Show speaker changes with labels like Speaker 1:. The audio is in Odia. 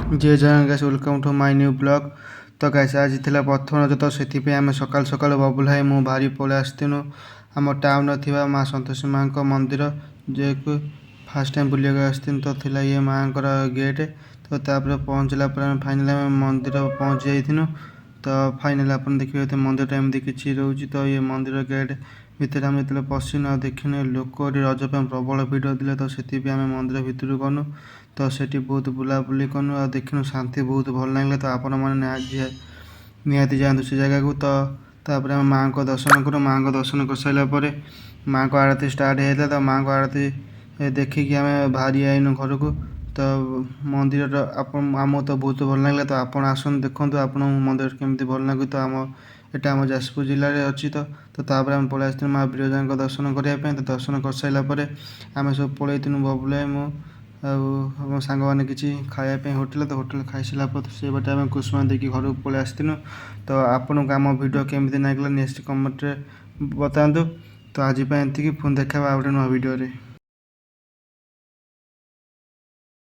Speaker 1: Jay Jagannath guys, welcome to my new vlog। ତ ଗାଇସ୍, ଆଜି ଥିଲା ପ୍ରଥମ ରଜ। ତ ସେଥିପାଇଁ ଆମେ ସକାଳୁ ସକାଳୁ ବବୁଲ ଭାଇ, ମୁଁ ବାହାରି ପଳେଇ ଆସିଥିଲୁ ଆମ ଟାଉନରେ ଥିବା ମା ସନ୍ତୋଷୀ ମାଙ୍କ ମନ୍ଦିର, ଯିଏକି ଫାର୍ଷ୍ଟ ଟାଇମ୍ ବୁଲିବାକୁ ଆସିଥିଲୁ। ତ ଥିଲା ଇଏ ମାଆଙ୍କର ଗେଟ୍। ତ ତାପରେ ପହଞ୍ଚିଲା ପରେ ଆମେ ଫାଇନାଲି ଆମେ ମନ୍ଦିର ପହଞ୍ଚି ଯାଇଥିଲୁ। ତ ଫାଇନାଲି ଆପଣ ଦେଖିବେ ତ ମନ୍ଦିରଟା ଏମିତି କିଛି ରହୁଛି। ତ ଇଏ ମନ୍ଦିର ଗେଟ୍ ଭିତରେ ଆମେ ଯେତେବେଳେ ପଶିନୁ ଆଉ ଦେଖିନୁ, ଲୋକ ଏଠି ରଜ ପାଇଁ ପ୍ରବଳ ଭିଡ଼ ଥିଲେ। ତ ସେଥିପାଇଁ ଆମେ ମନ୍ଦିର ଭିତରକୁ ଗନୁ। ତ ସେଠି ବହୁତ ବୁଲାବୁଲି କନୁ ଆଉ ଦେଖିନୁ, ଶାନ୍ତି ବହୁତ ଭଲ ଲାଗିଲା। ତ ଆପଣମାନେ ନିହାତି ନିହାତି ଯାଆନ୍ତୁ ସେ ଜାଗାକୁ। ତ ତାପରେ ଆମେ ମାଆଙ୍କ ଦର୍ଶନ କଲୁ। ମାଆଙ୍କ ଦର୍ଶନ କରିସାରିଲା ପରେ ମାଆଙ୍କ ଆଳତି ଷ୍ଟାର୍ଟ ହେଇଯାଇଥିଲା। ତ ମାଆଙ୍କ ଆଳତି ଦେଖିକି ଆମେ ବାହାରି ଆଇନୁ ଘରକୁ। ତ ମନ୍ଦିରର ଆପଣ ଆମକୁ ତ ବହୁତ ଭଲ ଲାଗିଲା। ତ ଆପଣ ଆସନ୍ତୁ, ଦେଖନ୍ତୁ ଆପଣଙ୍କୁ ମନ୍ଦିର କେମିତି ଭଲ ଲାଗୁଛି। ତ ଆମ ଏଇଟା ଆମ ଯାଜପୁର ଜିଲ୍ଲାରେ ଅଛି। ତ ତ ତାପରେ ଆମେ ପଳେଇ ଆସିଥିଲୁ ମା ବିରଜାଙ୍କ ଦର୍ଶନ କରିବା ପାଇଁ। ତ ଦର୍ଶନ କରିସାରିଲା ପରେ ଆମେ ସବୁ ପଳେଇଥିଲୁ, ବବୁଲ ଭାଇ, ମୁଁ ଆଉ ଆମ ସାଙ୍ଗମାନେ କିଛି ଖାଇବା ପାଇଁ ହୋଟେଲ। ତ ହୋଟେଲ ଖାଇସାରିଲା ପରେ ସେ ବାଟେ ଆମେ କୁସୁମା ଦେଇକି ଘରକୁ ପଳେଇ ଆସିଥିଲୁ। ତ ଆପଣଙ୍କୁ ଆମ ଭିଡ଼ିଓ କେମିତି ଲାଗିଲା, ନେକ୍ସଟ କମେଣ୍ଟରେ ବତାନ୍ତୁ। ତ ଆଜି ପାଇଁ ଏତିକି, ପୁଣି ଦେଖା ହେବା ଆଉ ଗୋଟେ ନୂଆ ଭିଡ଼ିଓରେ।